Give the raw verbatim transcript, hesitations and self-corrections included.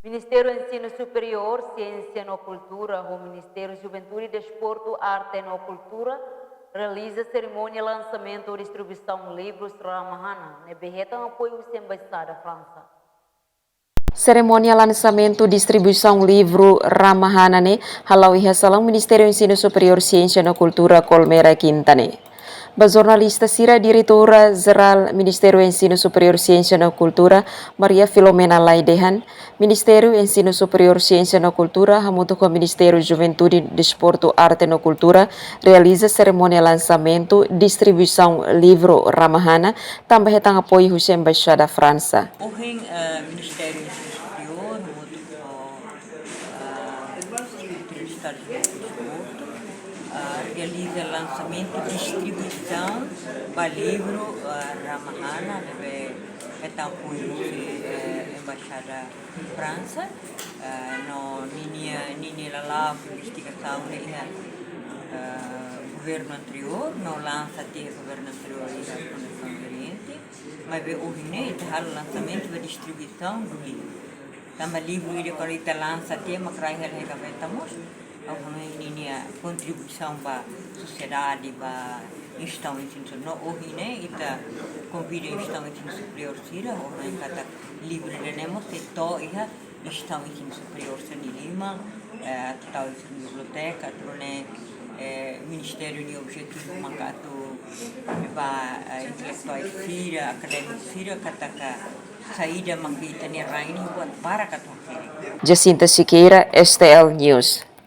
Ministériu Ensinu Superiór, Siénsia no Kultura ho Ministériu Juventude, Desportu, Arte no Kultura realiza serimónia lansamentu distribuisaun livrus Ramahana ne'ebé hetan apoiu husi Embaixada Fransa. Serimónia lansamentu distribuisaun livru Ramahana ne'e hala'o iha salaun Ministériu Ensinu Superiór, Siénsia no Kultura, Colmera, Kinta ne'e. Ba jornalista sira, Diretora Jerál Ministériu Ensinu Superiór, Siénsia no Kultura, Maria Filomena Lay dehan, Ministériu Ensinu Superiór, Siénsia no Kultura hamutuk ho Ministériu Juventude, Desportu, Arte no Kultura realiza serimónia lansamentu distribuisaun livru Ramahana tanba hetan apoiu husi Embaixada Fransa. Ohin, eh, Ministériu Ensinu Superiór hamutuk ho, eh, Sekretáriu Estadu Desportu, eh, realiza lansamentu distribuisaun ba livru, eh, Ramahana, ne'ebé hetan apoiu husi, eh, Embaixada Fransa, eh, no ninia, ninia lala'ok investigasaun ne'e iha, eh, governu anteriór, no lansa tiha governu anteriór iha Fundasaun Oriente, maibé ohin ne'e ita halo lansamentu ba distribuisaun do livru. Tanba livru ida kuandu ita lansa tiha mak rai hela iha gaveta mós, ha'u hanoin ninia kontribuisaun ba sosiedade, ba instituisaun ensinu. No ohin ne'e ita konvida instituisaun ensinu superiór sira, ha'u hanoin katak livru ida-ne'e mós sei to'o iha instituisaun ensinu superiór sira-nia liman, eh, atu tau iha sira-nia biblioteka, atu nune'e, eh, ministériu nia objetivu maka atu ba, eh, intelektuál sira, akadémiku sira, katak saida mak ita-nia rain ne'e buat barak atu hakerek. Jacinta Siqueira, S T L News.